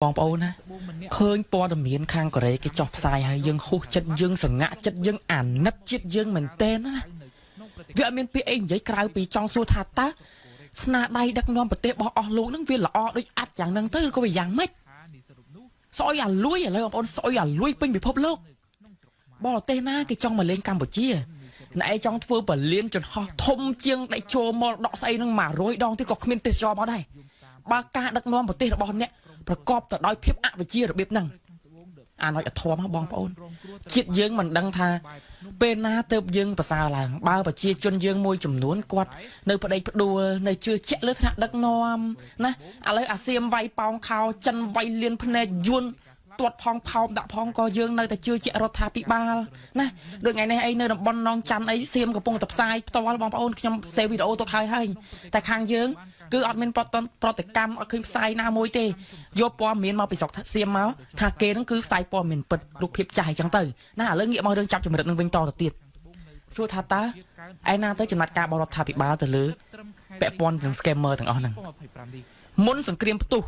បងប្អូនណាឃើញព័ត៌មានខាងកូរ៉េគេចោះផ្សាយហើយយើងហួសចិត្តយើងសង្ហាក់ចិត្តយើងអាណិតជាតិយើងមែនទែនណាវាអត់មានពាក្យអីនិយាយក្រៅពីចង់សួរថាតើស្នាដៃដឹកនាំប្រទេសរបស់អស់លោកហ្នឹងវាល្អដូចអាត់យ៉ាងហ្នឹងទៅឬក៏វាយ៉ាងម៉េចស្អុយអាលួយឥឡូវបងប្អូនស្អុយអាលួយពេញពិភពលោកបរទេសណាគេចង់មកលេងកម្ពុជាណែឯងចង់ធ្វើពលានចន្ហោះធំជាងដៃជោមរដកស្អីហ្នឹង100ដងទៀតក៏គ្មានទេសចរមកដែរបើការដឹកនាំប្រទេសរបស់អ្នកប្រកបទៅដោយភាពអវិជ្ជារបៀបហ្នឹងអាណិចអធមបងប្អូនជាតិយើងមិនដឹងថាពេលណាទៅយើងប្រសើរឡើងបើប្រជាជនយើងមួយចំនួនគាត់នៅប្តេកផ្ដួលនៅជឿជាក់លើថ្នាក់ដឹកនាំណាឥឡូវអាសៀមវាយប៉ោងខោចិនវាយលៀនភ្នែកយួនទាត់ផងផោមដាក់ផងក៏យើងនៅតែជឿជាក់រដ្ឋាភិបាលណាដូចថ្ងៃនេះអីនៅតំបន់នងច័ន្ទអីសៀមកំពុងតែផ្សាយផ្ទាល់បងប្អូនខ្ញុំសេវីដេអូទុកហើយហើយតែខាងយើងគឺអត់មានប្រតិកម្មអត់ឃើញផ្សាយណាមួយទេយកព័ត៌មានមកពីស្រុកសៀមមកថាគេនឹងគឺផ្សាយព័ត៌មានពិតរូបភាពចាស់អញ្ចឹងទៅណាឥឡូវងាកមករឿងចាប់ចម្រិតនឹងវិញតទៅទៀតសួរថាតើឯណាទៅចំណាត់ការបរដ្ឋាភិបាលទៅលើពាក់ព័ន្ធនឹង scammer ទាំងអស់ហ្នឹងមុនសង្គ្រាមផ្ទុះ